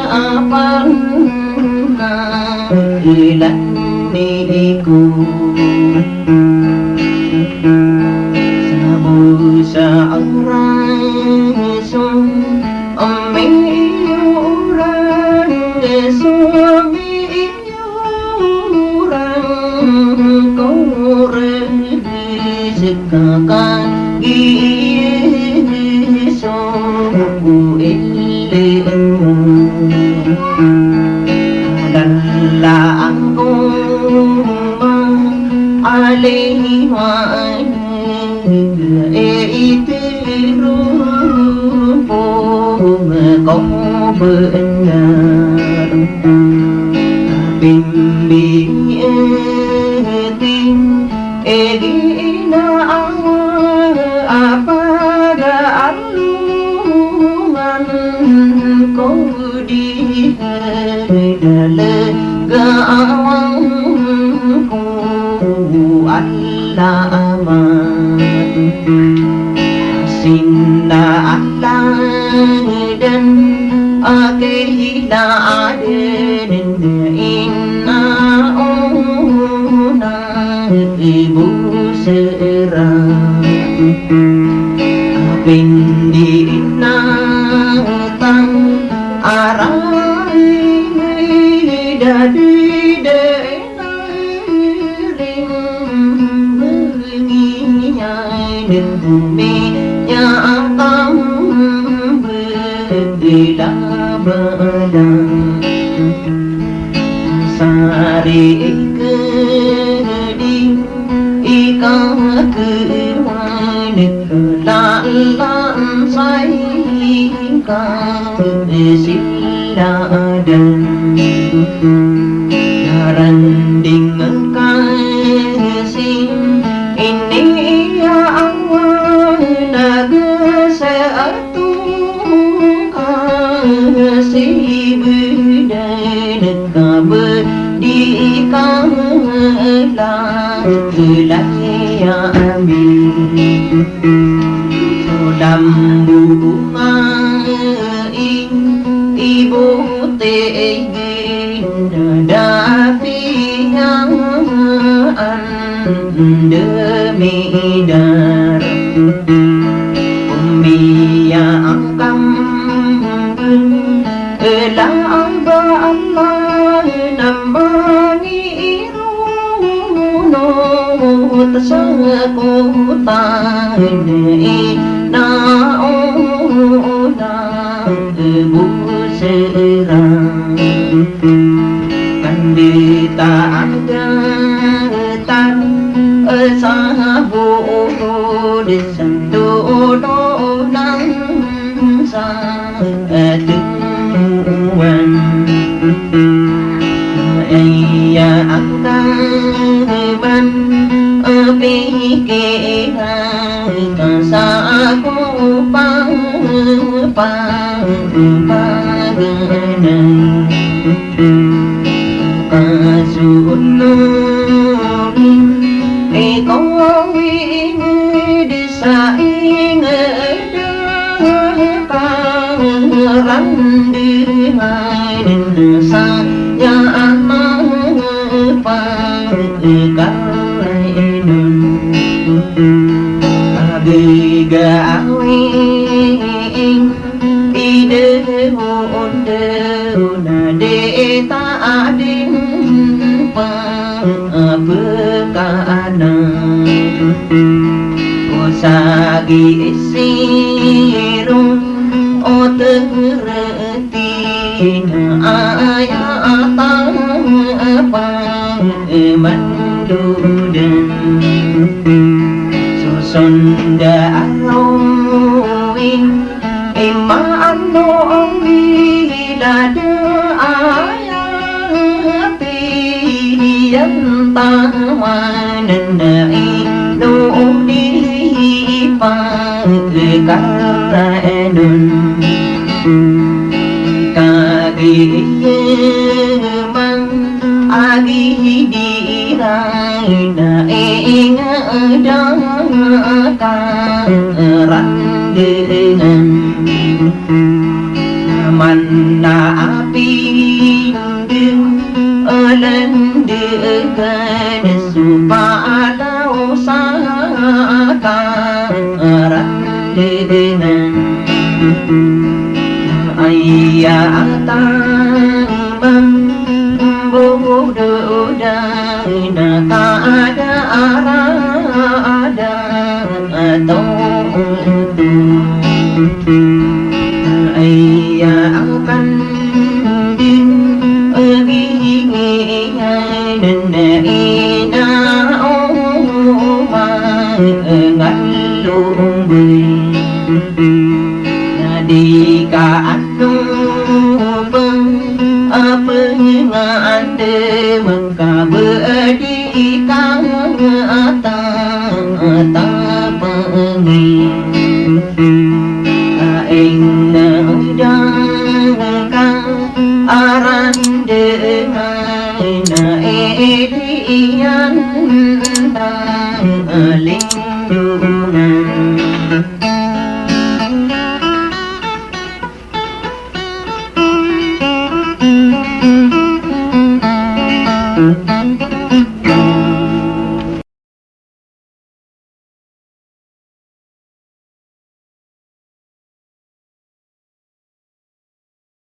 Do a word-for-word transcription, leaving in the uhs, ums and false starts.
Apan na ilan ni ko sa bo sa orang so ami orang so ami orang ko re Sekakan giso ko ilmu. Dalla angkuma alaihi wa alihi itiru puma ko benar. Pimbi etin Egi ina awa apaga alungan ko di hadalega awan ko alamat. Sinda aladan akihila aden ina ona ibu sera. Pindi ina tang arai dadi de ina ring bengi ina bumi nya akam bela bela. Sari ikedi ika kewan lalan sai ka siladan. Naranding ka si ini ya Allah naga sa Tungka si bedan ka bedi ka la ilaya amin. Solam bunga i ibu te ginda dapiya an demidar. Umiya angkam bela ba Allah nambangi iruno tasakota ina ona. Ebu sera kandita adatan, esabo desan dodonan sa etuwan. Iya angkaban epikiran ka sa ako pa pagana. Kasunogin ikaw inged sa inged ka randiman sa ya ama pagkainon. Agigawin idehon dehon a di ta adin pepekana. O sagi siro o tegereti na aya a ta pemandodn. Sosonda a rawin imaan o bilad a aya piyan tawanan na ino di pagkaranon. Kagiya man agi di ira na ingeda ka randinan. Na man na a pindg a lndgan so palaw sa karandgan. Aya a taman bo doda na kada a rada a tawto. Aya a kandg a bibingi na ina o manga lobay. Na di ka ano pn a pngandm ka ba di ka nga a ta a ta pngi. A ina da ka a randgan na edi iyan da a lindongan.